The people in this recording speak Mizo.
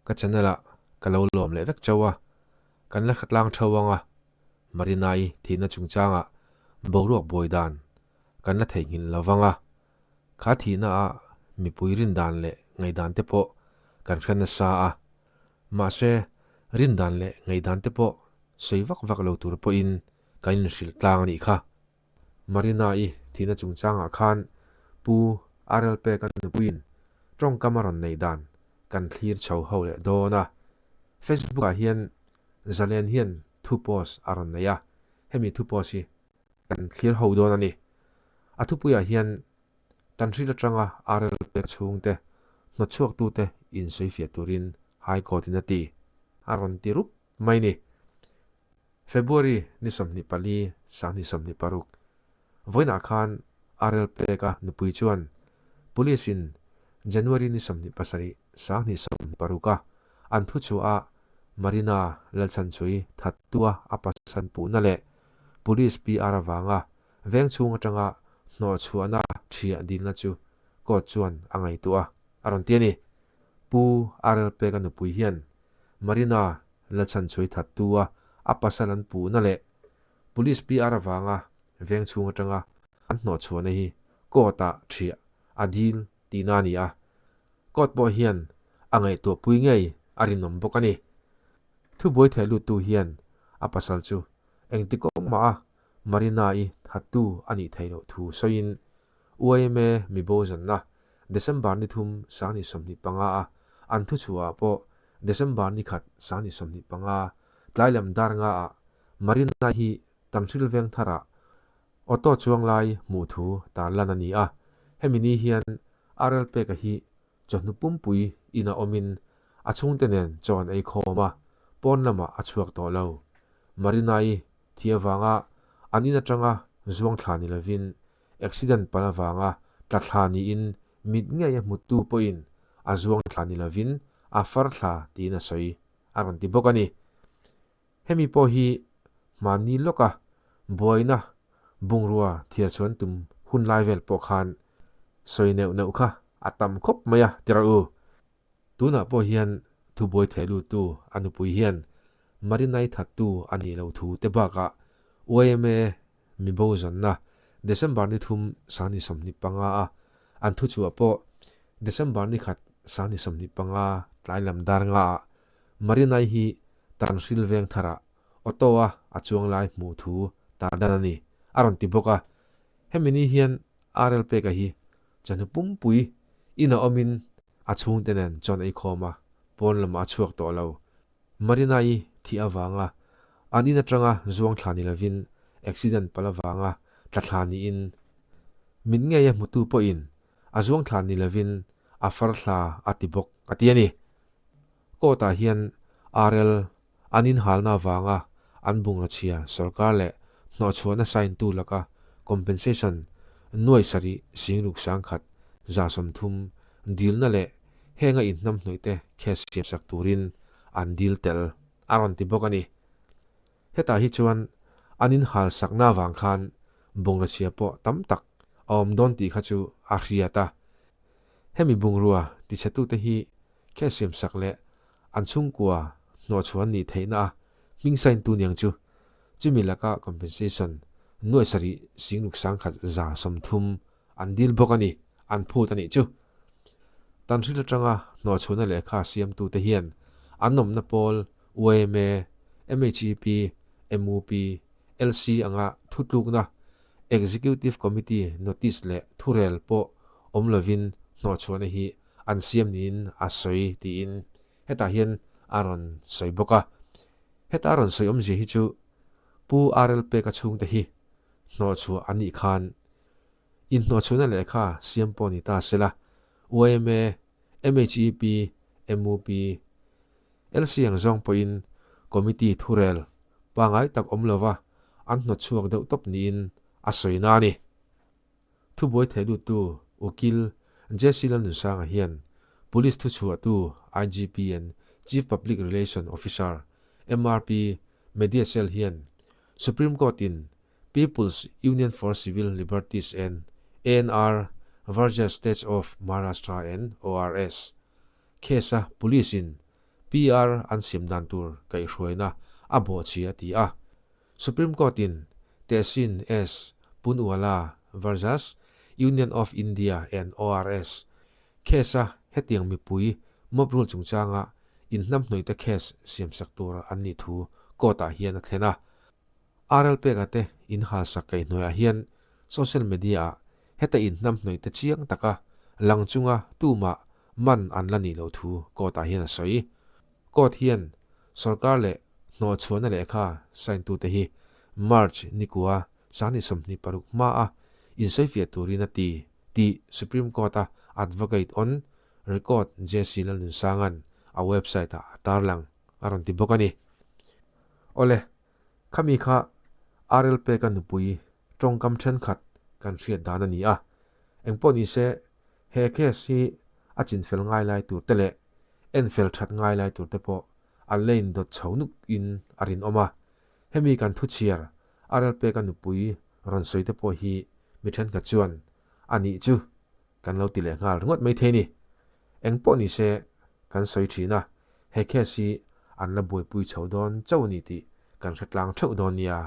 Ka channel ah ka lo lawm leh vek chauh a, kan la hratlang theuh ang a, Marina-i thihna chungchangah boruak buai dan kan la theihnghilh lo vang a, kha thihna ah mipui rin dan leh ngaihdan te pawh kan hre nasa a, mahse rin dan leh ngaihdan te pawh sawi vak vak lo tur pawhin kan inhrilh tlang a nih kha. Marina-i thihna chungchangah khan Pu RL Peka nupuiin tawngkam a rawn neih dan kan thlir chho ho leh dawn a. Facebook-ah hian Zalen hian thu post a rawn nei a, hemi thu post hi kan thlir ho dawn a ni. A thupuiah hian Tanhril atanga RL Peka chhungte hnawtchhuaktute insawifiah turin High Court-in a ti a rawn ti rup mai ni. February ni 24, 2026, vawiinah khan RL Peka nupui chuan Police in January ni 27, 2026 a an thuchhuah a Marina Lalchhanchhui thattua a pasan puhna leh Police PR avanga veng chhung atanga hnawhchhuahna thiah dilna chu court chuan a ngaihtuah a rawn ti a ni. Pu RL Peka nupui hian Marina la chhanchhuai thattu a a pasal an puhna leh Police PR avanga veng chhung atanga an hnawhchhuahna hi court ah thiah a dil tihna a ni a, court pawh hian a ngaihtuahpui ngei a rinawm bawk a ni. Thubuai theh luttu hian a pasal chu engti kawng mah a Marina-i thattu a nih theih loh thu sawiin YMA mibo zanna December ni thum 2025 a an thuchhuah ah pawh December ni khat 2025 tlai lam dar nga ah Marina hi Tanhril veng thar ah auto chuang lai hmuh thu tarlan a ni a, hemi ni hian RL Peka hi chawhnu pumpui in a awm in a chhungte nen chaw an ei khawm a, pawn lamah a chhuak tawh lo. Marina-i thi avanga an in atanga zuang thla ni lovin Accident palh avanga tla thla niin mit ngei a hmutu pawhin a zuang thla ni lovin a far thla tiin a sawi a rawn ti bawk a ni. Hemi pawh hi hmanni lawka buaina bungrua thiar chhuan tum hun lai vel pawh khan sawi neuh neuh kha a tam khawp mai a ti rawh u. Tunah pawh hian thubuai theh luttu a nupui hian Marinai thattu a nih loh thu te bakah yma mibo zawnna December ni thum 2025 a an thuchhuah pawh December ni khat 2025 tlai lam dar nga ah Marinai hi Tanhril veng tharah auto a a chuang lai hmuh thu tardan a ni a rawn ti bawk a. Hemi ni hian RL Peka hi Chawhnu pumpui ina awmin a chhungte nen chuan ei khawm a, pawn lamah a chhuak tawh lo. Marina-i thih avanga an in atanga zuang thla ni lovin accident palh avanga tla thla niin min ngei a hmutu pawhin a zuang thla ni lovin a far thla a ti bawk a ti a ni. Court-ah hian RL an inhalna avanga an bungraw chhia sorkar leh hnawhchhuahna sign tu laka compensation nuai sarih singruk sangkhat 130 dilna leh henga inhnamhnawih te case siamsak turin an dil tel a rawn ti bawk a ni. Hetah hi chuan an inhal sakna avang khan bungraw chhia pawh tam tak a awm dawn tih kha chu a hriat a. Hemi bungrua tichhetute hi case siamsak leh an chhungkua hnawhchhuah an nih theihna a hming sign tu niang chu chumi laka compensation nuai sarih singruk sangkhat 130 an dil bawk a ni, an phut a nih chu. Tanhril atanga hnawhchhuahna lehkha siamtute hian an awmna pawl yma, MHEP, MUP, LC anga thutlukna Executive Committee notice leh thurel pawh awm lovin hnawhchhuahna hi an siam niin a sawi tiin hetah hian a rawn sawi bawk a. Heta a rawn sawi awmzia hi chu Pu RL Peka chhungte hi hnawhchhuah an nih khan inhnawhchhuahna lehkha siam pawh ni ta sela, yma, MHEP, MUP, LC ang zawng pawhin committee thurel pangai tak awm lova an hnawtchhuak deuh tawp niin a sawi na a ni. Thubuai theh luttu Ukil JC Lalnunsanga hian Police thuchhuahtu IGP and Chief Public Relation Officer MRP Media Cell hian Supreme Court in People's Union for Civil Liberties and ANR Versus States of Maharashtra and ORS case a Police in. PR an siam dan tur kaihhruaina a bawhchhia a ti a. Supreme Court-in Tehsin S. Poonwalla versus Union of India and ORS case-a hetiang mipui mob rule chungchanga inhnamhnawihte case siamsak tur an nih thu court-ah hian a thlen a. RL peka te inhalsak kaihhnuaiah hian social media-ah heta inhnamhnawihte chiang taka lang chunga tumah man an la nih loh thu court-ah hian a sawi. Court hian sorkar leh hnawhchhuahna lehkha sign tute hi March nikua sangni 26 hmaa insawifiah turin a ti tih Supreme Court-a Advocate on Record JC Lalnunsanga'n a website-ah a tarlang a rawn ti bawk a ni. Awle, khami kha RL Peka nupui tawngkam thenkhat kan hriat dan a ni a, engpawh nise he case hi a chinfel ngai lai tur te leh enfel that ngai lai tur te pawh a lane dawt chho nuk in a rinawm a, hemi kan thu chhiar RL Peka nupui rawn sawi te pawh hi mi thenkhat chuan a nih chu kan lo ti leh nghal ringawt mai thei ni. Engpawh ni se kan sawi thin a, he case hi an la buaipui chho dawn chauh a ni tih kan hre tlang theuh dawn nia.